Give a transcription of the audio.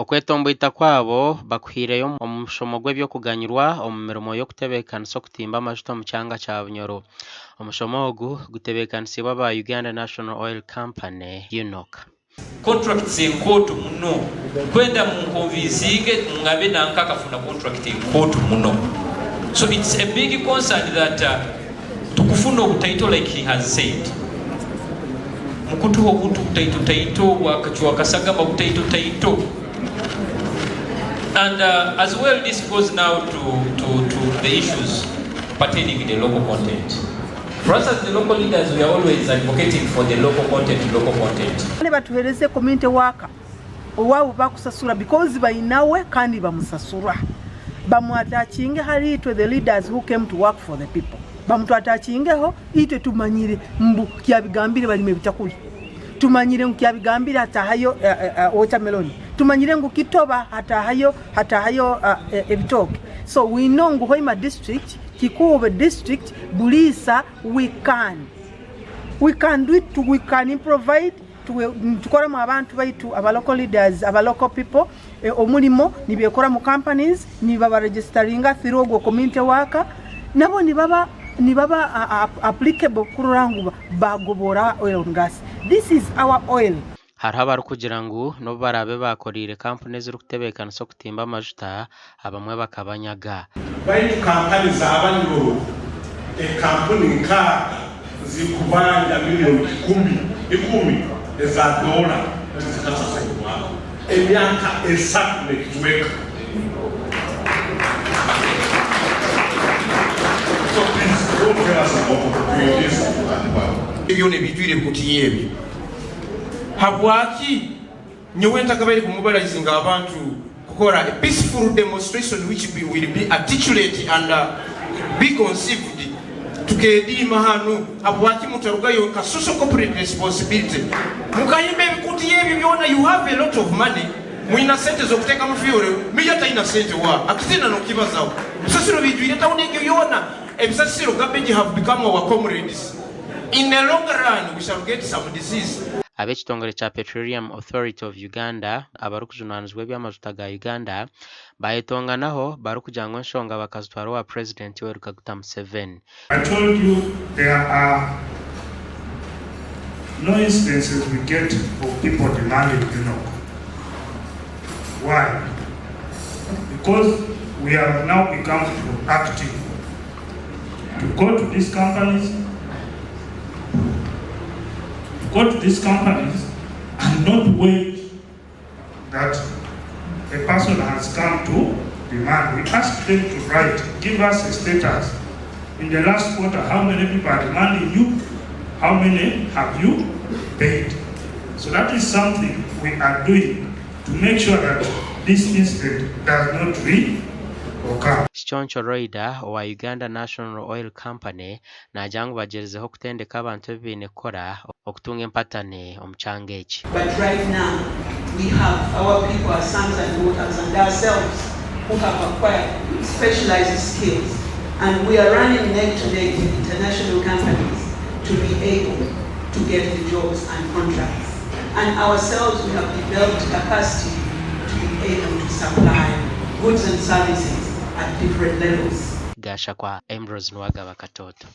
Okwetomboita kwabo bakuhaireyo omu mushomo gw'eby'okuganyirwa omu mirimo y'okutebeekanisa okutimba amajuta omu kyanga kya Bunyoro. Omushomo ogu gutebeekanisiibwe aba Uganda National Oil Company, UNOC. Contracts enkooto muno kwenda munkonvinsinge ngabe nanka akafuna contract enkooto muno so it's a big concern that tukufuna obutaito like he has said mukutuha obuntu butaito taito obwakacwa kasagama butaito taito and as well this goes now to, to, to the issues pertaining the local content For us as the local leaders we are always advocating for the local content, local content. Kale batuhereze community worker owabo bakusasura because bainawe kandi bamusasura bamu attachinge hali itwe the leaders who came to work for the people bamutu attachingeho itwe tumanyire mbu kyabigambire balime ebitakuri tumanyire ngu kyabigambire hatahayo watermelon tumanyire ngu kitoba hatahayo hatahayo ebitooke so we know ngu Hoima district Kikuube district Buliisa we can we can do it we can improvide nitukoramu abantu baitu aba local leaders aba local people omurimo nibekora mu companies nibaba registeringa through ogwo community worker nabo nibaba nibaba applicable kurora ngu bagobora oil and gas this is our oil. Hariho abarikugira ngu n'obu baraabe baakoreire kampuni ezirikutebeekanisa okutimba amajuta, abamwe bakabanyaga. Baitu kampani za Banyoro ekampuni nkaaga zikubanja milioni kikumi ikumi eza doola tizikasasairwaho emyaka esatu n'ekicweka. So please don't tell us about opportunities. Byona ebiijwire ebikutiya ebyo. Habwaki nyowe ntakabaire kumobilizinga abantu kukora a peaceful demonstration which will be articulate and be conceived tukediima hanu? Habwaki mutarugayo nka social corporate responsibility mukahimba ebikutiya ebyo byona? You have a lot of money, mwina sente zokutekamu fuel, meya tayina sente wa akitina nokibazaho. Ebisasiro biijwire town egyo yoona, ebisasiro garbage have become our comrades. In the long run we shall get some disease. Ab'ekitongore kya Petroleum Authority of Uganda abarikujunanizibwa eby'amajuta ga Uganda bayetonganaho barikugira ngu enshonga bakazitwara owa Purezidenti Yoweri Kaguta Museveni. I told you there are no incidences we get of people demanding UNOC. Why? Because we have now become proactive to go to these companies, to go to these companies and not wait that a person has come to demand. We ask them to write, give us a status. In the last quarter, how many people are demanding you? How many have you paid? So that is something we are doing to make sure that this incident does not reoccur. Kiconco Loida owa Uganda National Oil Company naagira ngu bagyerizeho kutendeka abantu ebi baine kukora okutunga empatane omu kyanga eki. But right now we have our people, our sons and daughters and ourselves who have acquired specialized skills and we are running neck to neck with international companies to be able to get the jobs and contracts and ourselves we have developed capacity to be able to supply goods and services at different levels. Gashakwa Ambrose Nuwagaba Katoto.